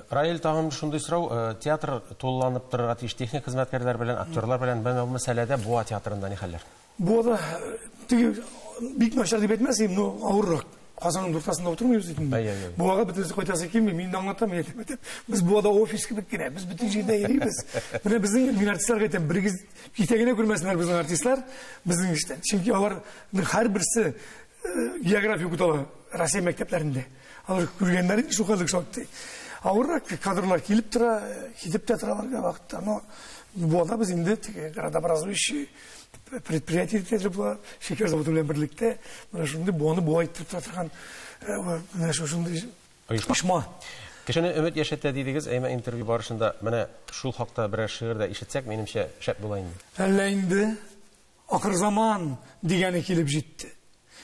Раил, тагын шундый сорау, театр тулыланып торырга тиеш техник хезмәткәрләр белән, актерлар белән. Менә бу мәсьәләдә Буа театрында ни хәлләр? Буада теге бик начар дип әйтмәс идем, но авыррак. Казанның уртасында утырмыйбыз бит инде. Буага бөтенесе кайтасы килми, мин дә аңлатам, мин әйтәм, әйтәм, без Буада офис кебек кенә, без бөтен җирдә йөрибез. Менә безнең, мин артистларга әйтәм, берегез китә генә күрмәсеннәр безнең артистлар, безнең эштән. Чөнки аларның һәрберсе география укыталар Россия мәктәпләрендә. Алар күргәннәре шул хәтлек шактый. Авыррак кадрлар килеп тора, китеп тә торалар вакытта. Но Буада без инде теге градообразующий предприятие дип була, шикәр заводы белән берлектә менә шундый Буаны буа иттереп тора торган менә шушындый оешма. Кешене өмет яшәтә дидегез, әмма интервью барышында менә шул хакта берәр шигырь дә ишетсәк, минемчә, шәп була инде. Әллә инде ахыр заман дигәне килеп җитте.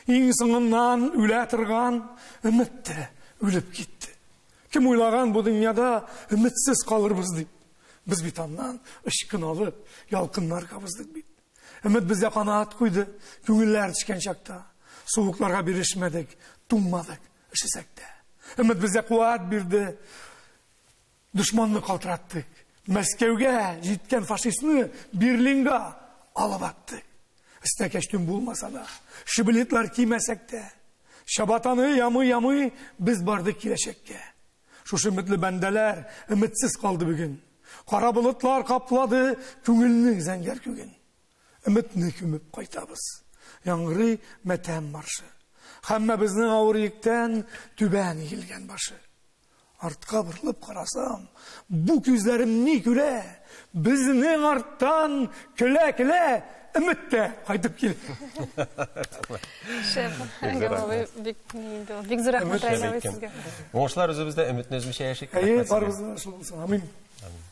Иң соңыннан үлә торган өмет тә үлеп китте. Кем уйлаган бу дөньяда өметсез калырбыз дип? Без бит аннан очкын алып, ялкыннар кабыздык бит. Өмет безгә канат куйды, күңелләр төшкән чакта. Суыкларга бирешмәдек, туңмадык, өшесәк тә. Өмет безгә куәт бирде, дошманны калтыраттык. Мәскәүгә җиткән фашистны Берлинга алып аттык. Өстә кәчтүм булмаса да, шиблетлар кимәсәк тә, чабатаны ямый-ямый без бардык киләчәккә. Шушы өметле бәндәләр өметсез калды бүген. Кара болытлар каплады күңелнең зәңгәр күген. Өметне күмеп кайтабыз. Яңгырый матәм маршы. Һәммәбезнең авыр йөктән түбән иелгән башы. Артка борылып карасам, бу күзләрем ни күрә? Безнең арттан көлә-көлә өмет тә кайтып килә. Шәп. Әңгәмә бик инде ул. Бик зур рәхмәт, Раил абый, сезгә. Уңышлар үзебездә, өметне өзмичә яшик. Әйе, барыбызда шул булсын. Амин. Амин.